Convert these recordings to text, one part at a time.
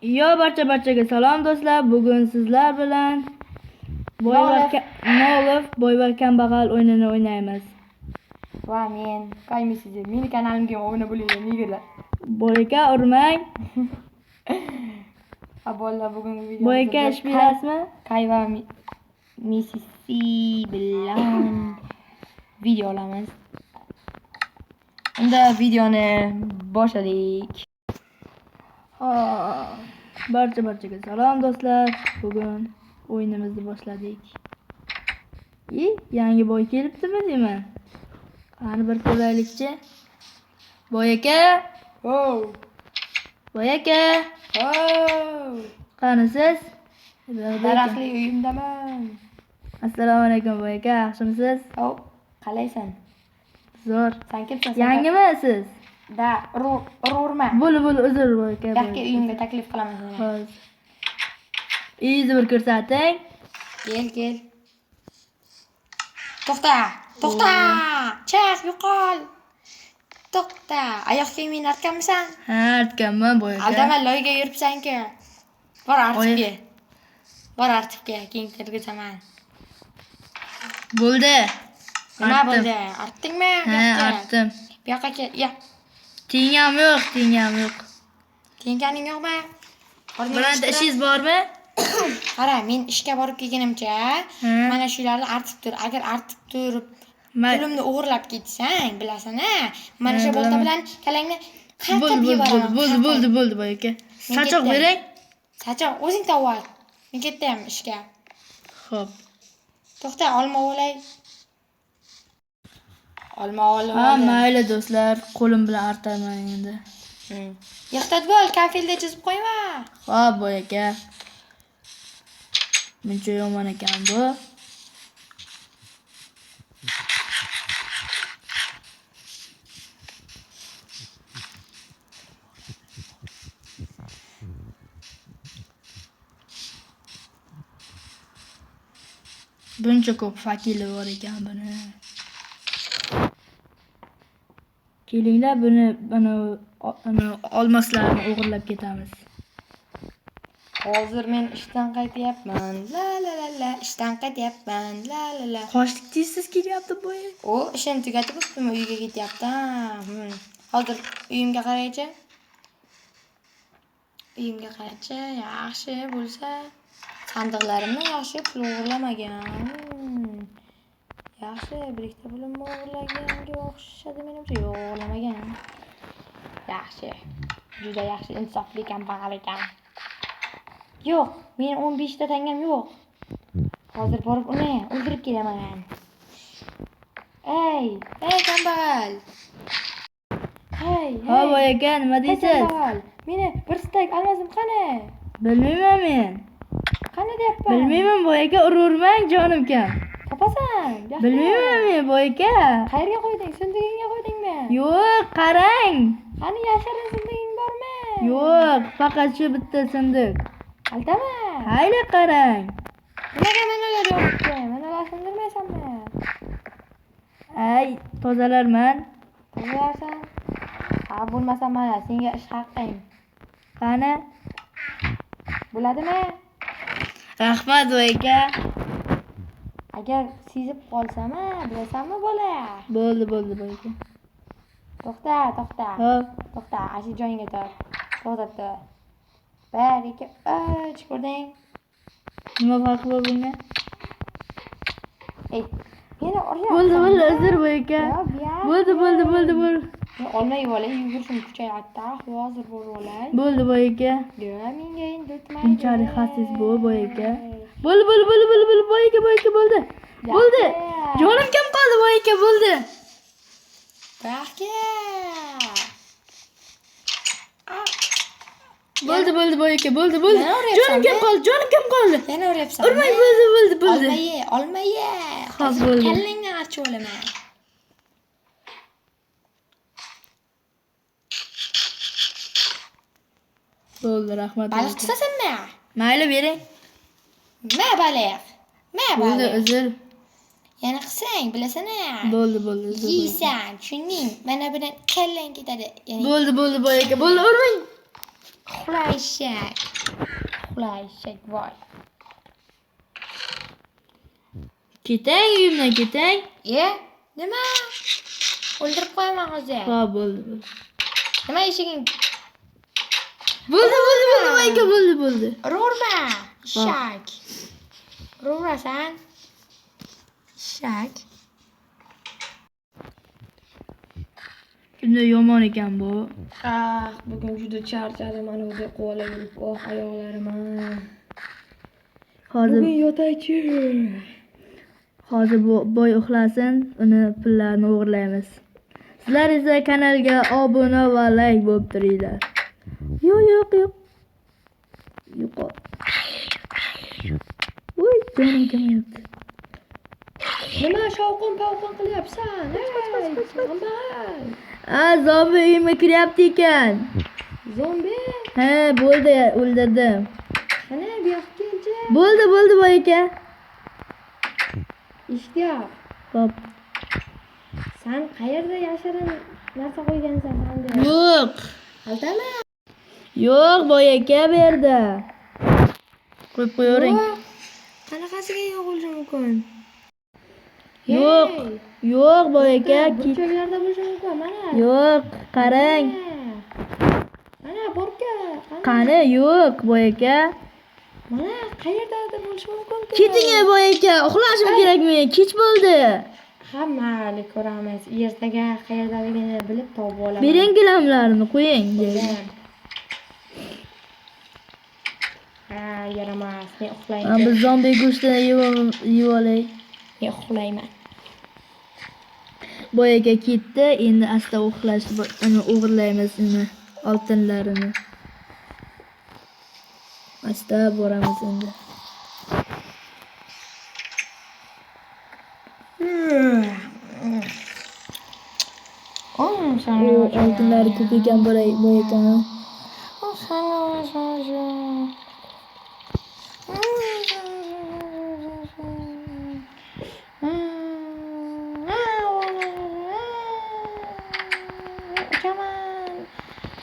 Yo barcha-barchaga salom do'stlar. Bugun sizlar bilan Boy va Nolov Boy va Kambag'al o'yinini o'ynaymiz. Va men Kaymi sizi. Meni kanalimga obuna bo'linglar, nigirlar. Boy aka urmang. Ha bolalar, bugungi videomizda Boy aka ish berasizmi? Kay va Mrs. C bilan video olamiz. Unda videoni boshladik. Barcha-barchaga salom do'stlar. Bugun o'yinimizni boshladik. Yangi boy kelibdimi deyman. Qani bir ko'raylikchi. Boy aka, Ho! boy aka, Ho! qani siz? Daraxtli uyimdaman. Assalomu alaykum boy aka, yaxshimisiz? Hop, qalaysan? Zo'r. Sen kimsan? Yangimi siz? Da, ururma. Bo'ldi, bo'ldi, uzr boy aka. Yaxshi uyimga taklif qilaman seni. Hozir. Uyingizni bir ko'rsating. Kel, kel. To'xta, to'xta. Chaq, yo'qol. To'xta. Oyoq kiyimingni artganmisan? Ha, artganman boy aka. Aldama, loyga yuribsan-ku. Bor artib kel. Bor artib kel, keyin kirgizaman. Bo'ldi. Nima bo'ldi? Artdingmi? Ha, artdim. Bu yoqqa kel. Ya. Tengam yo'q, tengam yo'q. Tenganing yo'qmi? Bironta ishingiz bormi? Qara, men ishga borib kelgunimcha mana shularni artib tur. Agar artib turib pulimni o'g'irlab ketsang, bilasan-a? Mana shu bolta bilan kallangni qartab yuboraman. Bo'ldi, bo'ldi, bo'ldi boy aka. Sachoq bering. Sachoq o'zing topib ol. Men ketdim ishga. Xo'p. To'xta, olma olay. Olma olib. Ha, mayli do'stlar, qo'lim bilan artaman endi. Ehtiyot bo'l, kafelda chizib qo'yma. Xo'p, boy aka. Muncha yomon ekan bu. Buncha ko'p fakeli bor ekan buni. Kelinglar buni mana olmoslarni o'g'irlab ketamiz. Hozir men ishdan qaytyapman. La la la la, ishdan qaytyapman. La la la. Qochlik tez kelyapti boy. O, ishim tugatib bo'ptimi, uyga ketyaptim. Hozir uyimga qaraychi. Uyimga qarachi, yaxshi bo'lsa sandiqlarimni yaxshi pul o'g'irlamagan. Yaxshi, bir ikkita pulimni o'g'irlaganga o'xshadi menimcha. Yo'q, o'g'irlamagan. Yaxshi. Juda yaxshi, insofli kambag'al ekan. Yo'q, men 15 ta tangam yo'q. Hozir borib uni o'ldirib kelaman. Ey, ey kambag'al. Hey, Ha, boy aka, nima deysiz? Meni bir stak almazim qani? Bilmayman men. Qani deyapman. Bilmayman boy aka, ururmang jonim kam. Topasan. Bilmayman men boy aka. Qayerga qo'yding? Sundugingga qo'ydingmi? Yo'q, qarang. Qani yashirin sunduging bormi? Yo'q, faqat shu bitta sunduq. Aldama. Hayli qarang. Nimaga manalar yo'q? Manalar sindirmaysanmi? Ay, tozalarman. Tozalarsan. Ha, bo'lmasa mana senga ish haqqing. Qani? Bo'ladimi? Rahmat boy aka. Agar sezib qolsam, bilasanmi bola? Bo'ldi, bo'ldi boy aka. To'xta, to'xta. Xo'p. To'xta, ana shu joyingga tur. To'xtab tur. 1 2 3 ko'rding? Nima farqi bor bunga? Ey, meni uryapsan. Bo'ldi, bo'ldi, uzr boy aka. Bo'ldi, bo'ldi, bo'ldi, bo'ldi. Olma yeb olay, yugurishim kuchayapti. Hozir borib olay. Bo'ldi boy aka. Yo, menga endi o'tmaydi. Bunchalik xasis bu boy aka. Bo'ldi, bo'ldi, bo'ldi, bo'ldi, bo'ldi, boy aka, boy aka, bo'ldi. Bo'ldi. Jonim kam qoldi boy aka, bo'ldi. Baxtga. Bo'ldi, bo'ldi boy aka, bo'ldi, bo'ldi. Jonim kam qoldi, jonim kam qoldi. Yana uryapsan. Urmang, bo'ldi, bo'ldi, bo'ldi. Olma ye, olma ye. Xo'p, bo'ldi. Kallangni archib olaman. Bo'ldi, rahmat. Baliq tutasanmi? Mayli, bering. Ma baliq. Ma Bo'ldi, baliq. uzr. Yana qilsang, bilasan-a. Bo'ldi, bo'ldi, uzr. Yeysan, tushunding? Mana bundan kallang ketadi. Bo'ldi, bo'ldi boy aka, bo'ldi, urmang. Uxla eshak. Uxla eshak voy. Ketang uyimdan ketang. E, nima? O'ldirib qo'yaman hozir. Ha, bo'ldi, bo'ldi. Nima eshiging? Bo'ldi, bo'ldi, bo'ldi, boy aka, bo'ldi, bo'ldi. Urma, eshak. Urasan. Eshak. Shunday yomon ekan bu. Ah, bugun juda charchadim, mana bu quvalab yurib, oh oyoqlarim. Hozir Bugun yotaychi. Hozir bu boy uxlasin, uni pullarini o'g'irlaymiz. Sizlar esa kanalga obuna va like bo'lib turinglar. Yo'q, yo'q, yo'q. Yo'qol. Uy, jonim kelmayapti. Nima shovqin povqin qilyapsan? Ey, kambag'al. A, zombi uyimga kiryapti ekan. Zombi? Ha, bo'ldi, o'ldirdim. Qani, bu yoqqa kelchi. Bo'ldi, bo'ldi boy aka. Eshikka. Xo'p. San qayerda yashirin narsa qo'ygansan sanda? Yo'q. Aldama. Yo'q, boy aka bu yerda. Qo'yib qo'yavering. Yo'q. Qanaqasiga yo'q bo'lishi mumkin? Yo'q. Yo'q, boy aka. Burchaklarda bo'lishi mumkin, mana. Yo'q, qarang. Mana borka. Qani, yo'q, boy aka. Mana qayerdadir bo'lishi mumkin. Keting ey boy aka, uxlashim kerak men. Kech bo'ldi. Ha, mayli ko'ramiz. Ertaga qayerdaligini bilib topib olaman. Bering gilamlarni, qo'ying. Ha, yaramas. Men uxlayman. Biz zombi go'shtini yeb olay. Men uxlayman. Boy aka ketdi, endi asta uxlash, uni o'g'irlaymiz uni oltinlarini. Asta boramiz endi. O oltinlari ko'p ekan boy akani. Uchaman.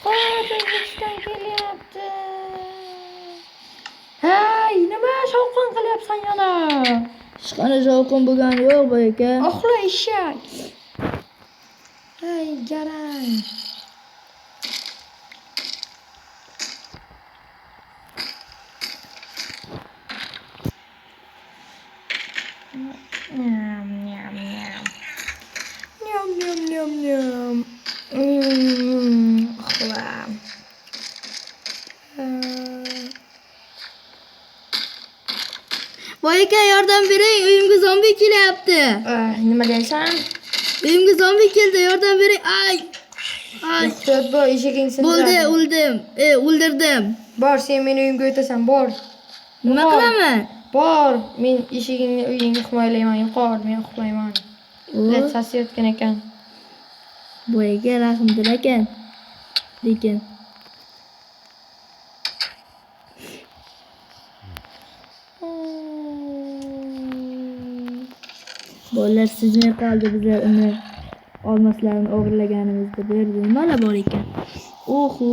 O'zbekiston kelyapti. Hey, nima shovqin qilyapsan yana? Hech qanday shovqin bo'lgani yo'q boy aka. Uxla eshak. Hey, garang. Nyam, nyam, nyam. Nyam, nyam, nyam, nyam. Uxla. Boy aka, yordam bering, uyimga zombi kelyapti. Nima deysan? Uyimga zombi keldi, yordam bering. Ay. Ay. Ehtiyot bo'l, eshiging sindiradi. Bo'ldi, o'ldim. O'ldirdim. Bor, sen meni uyimga o'tasan, bor. Nima qilaman? Bor, men eshigingni, uyingni himoyalayman, yo'qol, men uxlayman. Lat sasiyotgan ekan. Boy aka rahmdil ekan. Lekin bolalar sezmay qoldi bizlar uni olmaslarni o'g'irlaganimizda. Bu yerda nimalar bor ekan? Oho.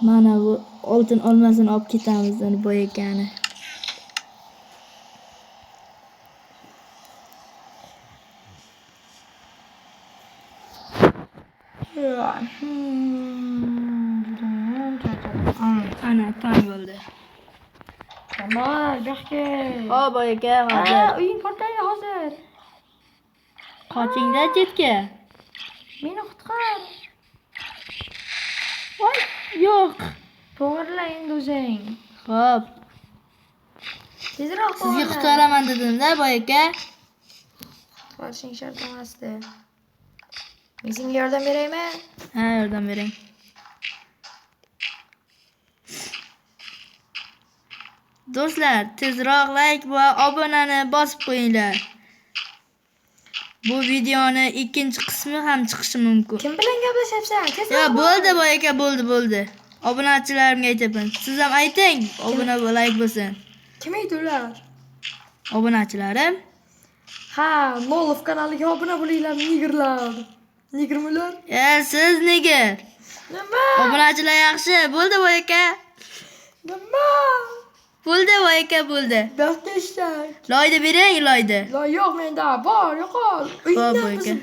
Mana bu oltin olmasini olib ketamiz uni boy akani. Ana tong bo'ldi. Kamal, bu yoqqa. Ho, boy aka, hozir. Uying portlaydi hozir. Qochingda chetga. Meni qutqar. Voy, yo'q. To'g'rila endi o'zing. Xo'p. Tezroq Sizga to'g'rila. qutqaraman dedim-da, boy aka. Qutqarishing shart emasdi. Men senga yordam beraymi? Ha, yordam bering. Do'stlar, tezroq like va obunani bosib qo'yinglar. Bu videoni ikkinchi qismi ham chiqishi mumkin. Kim bilan gaplashyapsan? Tezroq. Ya bo'ldi boy aka, bo'ldi, bo'ldi. Obunachilarimga aytaman. Siz ham ayting, obuna va like bo'lsin. Kim edi ular? Obunachilarim. Ha, Lolov kanaliga obuna bo'linglar, nigerlar. Nigermilar? Ya siz niger. Nima? Obunachilar yaxshi. Bo'ldi boy aka. Nima? Bo'ldi boy aka, bo'ldi. Buyoqda eshak. Loyni bering, loyni. Loy yo'q menda. Bor, yo'qol. Uyingdan boy biz. aka.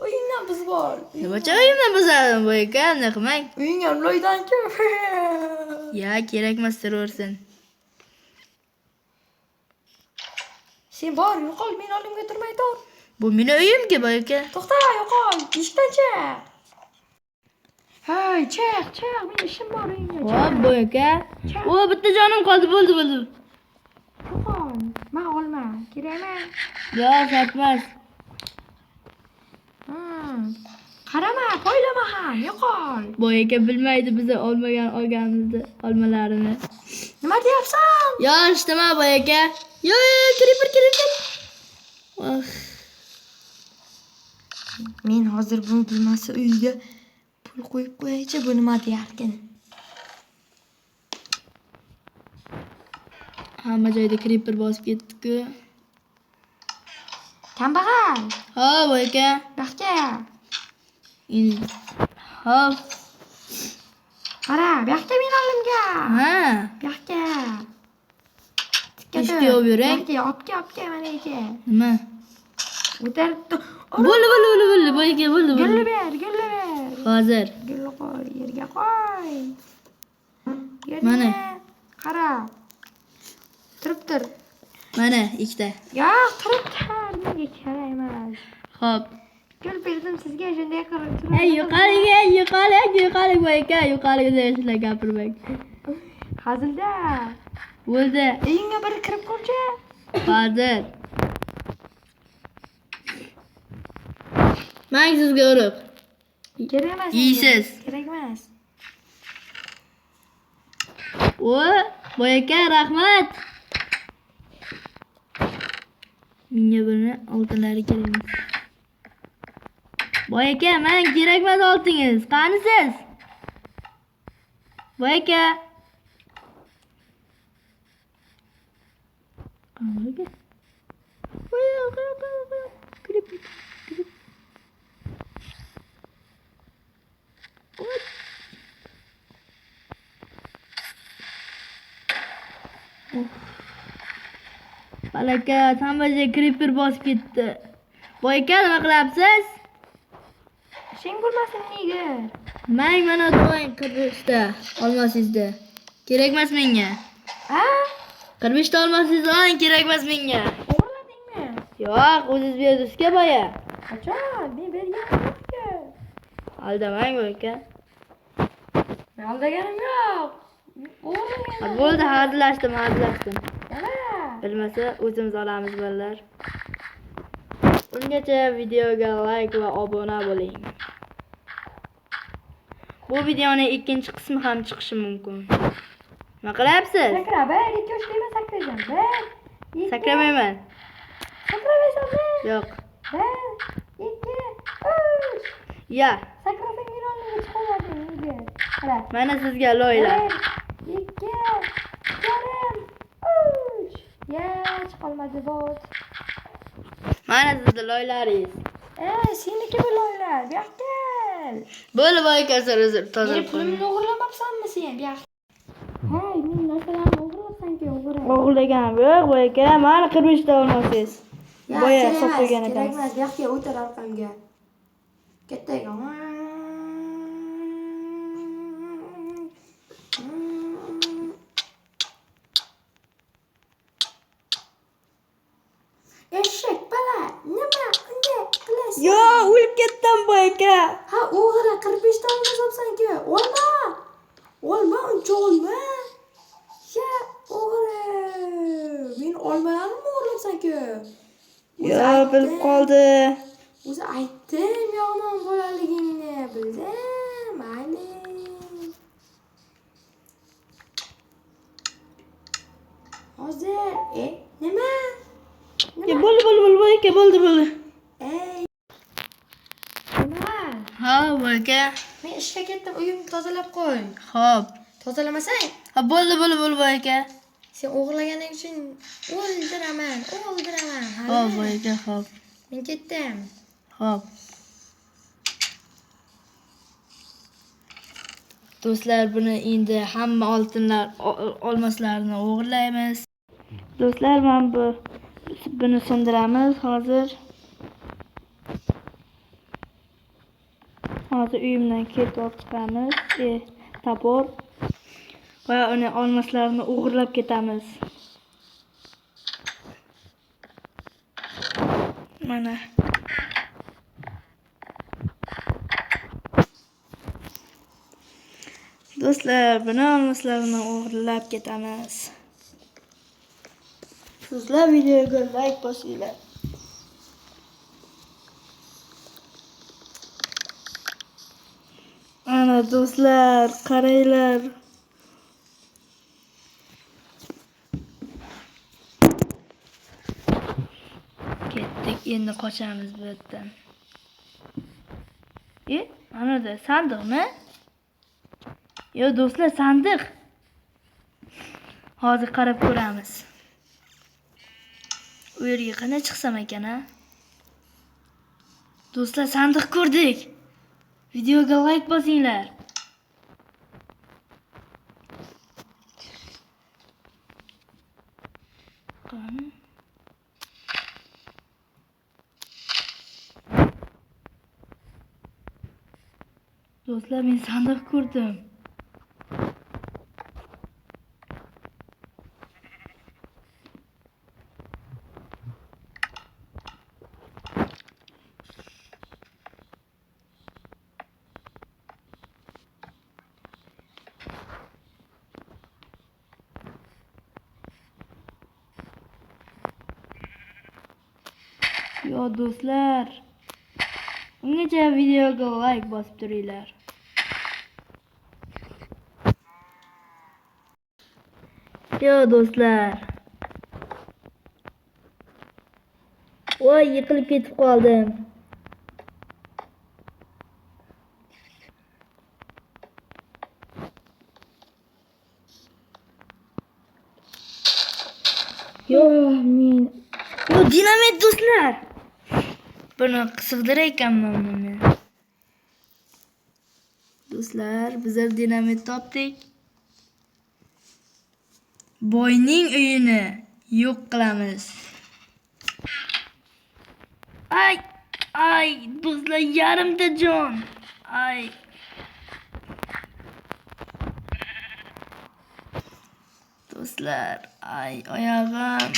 Uyingdan biz bor. Nimacha uyimdan buzardim boy aka, unday qilmang. Uying ham loydan-ku. Ya, kerakmas turaversin. Sen bor, yo'qol, men oldimga turmay tur. Bu meni uyim-ku boy aka. To'xta, yo'qol, eshikdan chiq. Hey, chiq, chiq, meni ishim bor uyingga. Xo'p, boy aka. O, bitta jonim qoldi, bo'ldi, bo'ldi. Yo'qol, men olma, kerak emas. Yo, shart emas. Qarama, poylama ham, yo'qol. Boy aka bilmaydi biza olmagan olganimizni, olmalarini. Nima deyapsan? Yo, ishtama boy aka. Yo, yo, creeper, creeper. Oh, Men hozir buni bilmasa uyiga pul qo'yib qo'yaychi, bu nima deyarkin? Hamma joyda creeper bosib ketdi-ku. Kambag'al, Ha, boy aka. buyoqqa. Hop. Qara, buyoqqa men oldimga. Ha. Buyoqqa. Tikka Eshikni tur. yopib yuring. Buyoqqa, olib kel, olib kel mana yerga. Nima? O'tarib tur. Bo'ldi, bo'ldi, bo'ldi, bo'ldi. Boy aka, bo'ldi, Gulni bo'ldi. ber, gulni ber. Hozir. Gulni qo'y, yerga qo'y. Yerga. Mana. Qara. Turib tur. Mana ikkita. Yo'q, turib tur. Menga kerak emas. Xo'p. Gul berdim sizga, shunday qilib turib. Ey, yo'qoling, ey, yo'qoling, yo'qoling boy aka, yo'qoling shular gapirmang. Hazilda. Bo'ldi. Uyingga bir kirib ko'rchi. Hozir. Mang sizga urib. Kerak emas. Yeysiz. Kerak emas. O, boy aka, rahmat. Menga buni oltinlari kerak emas. Boy aka, men kerak emas oltingiz. Qanisiz? Boy aka. Qani aka? Voy, yo'q, yo'q, yo'q, yo'q. Creeper, creeper. Voy. Oh. Falokat, hamma joy creeper bosib ketdi. Boy aka, nima qilyapsiz? Ishing bo'lmasin nega? Mang mana to'ng 45 ta olmasingizda. Kerak emas menga. A? 45 ta olmasingiz oling, kerak emas menga. O'g'irladingmi? Yo'q, o'zingiz berdingizga boya. Qachon? Men berganim yo'q-ku. Aldamang boy aka. Men aldaganim yo'q. O'g'irlaganim. Bo'ldi, hazillashdim, hazillashdim. Nima? Bilmasa o'zimiz olamiz bolalar. Ungacha videoga like va obuna bo'ling. Bu videoning ikkinchi qismi ham chiqishi mumkin. Nima qilyapsiz? Sakra, 1, 2, 3 deyman, sakraysan. 1, 2. Sakramayman. Sakramaysanmi? Yo'q. 1, 2, 3. Ya, Sakrasang men oldimga chiqolmading nega? Qara. mana sizga loylar. 1, 2, yarim, 3. Ya, chiqolmadi bot. Mana sizni loylaringiz. Seniki bu loylar. Bu yoqqa kel. Bo'ldi boy aka, uzr, toza. Meni pulimni o'g'irlamabsanmi sen? Bu yoqqa. Hey, men narsalarni o'g'irlabsan-ku, o'g'ri. O'g'irlaganim yo'q boy aka. Mana 45 ta olmasangiz. Boya Kerak hisob emas, qo'ygan kerak ekansiz. emas. Bu yoqqa o'tir orqamga. Katta ekan. Eshak bola, nima unday qilasan? Yo, o'lib ketdim boy aka. Ha, o'g'ri 45 ta olma solibsan-ku. Olma. Olma, uncha olma. Ya, o'g'ri. Men olmalarimni o'g'irlabsan-ku. Yo, bilib qoldi. O'zi aytdim yomon bolaligingni, bildim. Mayli. Hozir, nima? Ya, bo'ldi, bo'ldi, bo'ldi boy aka, bo'ldi, bo'ldi. Ey. Nima? Ha, boy aka. Men ishga ketdim, uyimni tozalab qo'y. Xo'p. Tozalamasang, Ha, bo'ldi, bo'ldi, bo'ldi boy aka. sen o'g'irlaganing uchun o'ldiraman, o'ldiraman. Xo'p, boy aka, xo'p. Men ketdim. Xo'p. Do'stlar, buni endi hamma oltinlar, olmoslarni o'g'irlaymiz. Do'stlar, mana buni sindiramiz hozir. Hozir uyimdan ketib olib chiqamiz. Topor va uni olmoslarni o'g'irlab ketamiz. Mana. Do'stlar, buni olmoslarni o'g'irlab ketamiz. Sizlar videoga like bosinglar. Ana do'stlar, qaranglar. Ketdik, endi qochamiz bu yerdan. Ana sandiqmi? Yo do'stlar, sandiq. Hozir qarab ko'ramiz. U yerga qanday chiqsam ekan, a? Do'stlar, sandiq ko'rdik. Videoga like bosinglar. Qani? Do'stlar, men sandiq ko'rdim. Yo do'stlar, ungacha videoga like bosib turinglar. Yo do'stlar. Voy, yiqilib ketib qoldim. Yo'q, men bu dinamit do'stlar. Buni sig'dirar ekanman men. Do'stlar, bizlar dinamit topdik. Boyning uyini yo'q qilamiz. Ay, ay, do'stlar, yarimta jon. Ay. Do'stlar, ay, oyog'im.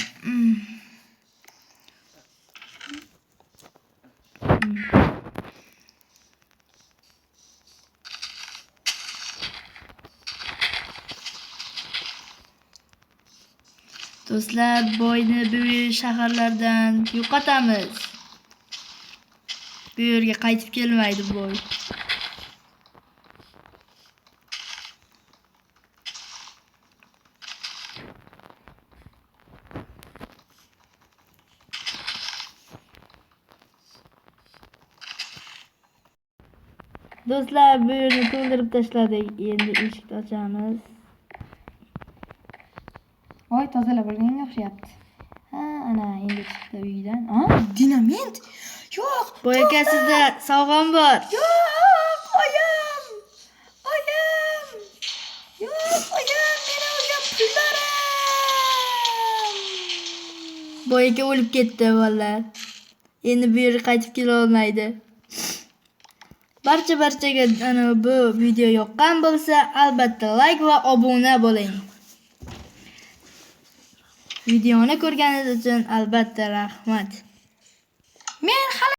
Do'stlar, boyni bu shaharlardan yo'qotamiz. Bu yerga qaytib kelmaydi boy. Do'stlar, bu yerni to'ldirib tashladik. Endi eshikni ochamiz. Voy, tozalab olganga o'xshayapti. Ha, ana endi chiqdi uydan. Ha, dinamit. Yo'q. Boy aka, sizda sovg'am bor. Yo'q, oyim. Oyim. Yo'q, oyim, meni olgan pullarim. Boy aka o'lib ketdi, bolalar. Endi bu yerga qaytib kela olmaydi. Barcha-barchaga ana bu video yoqqan bo'lsa, albatta like va obuna bo'ling. Videoni ko'rganingiz uchun albatta rahmat. Men hali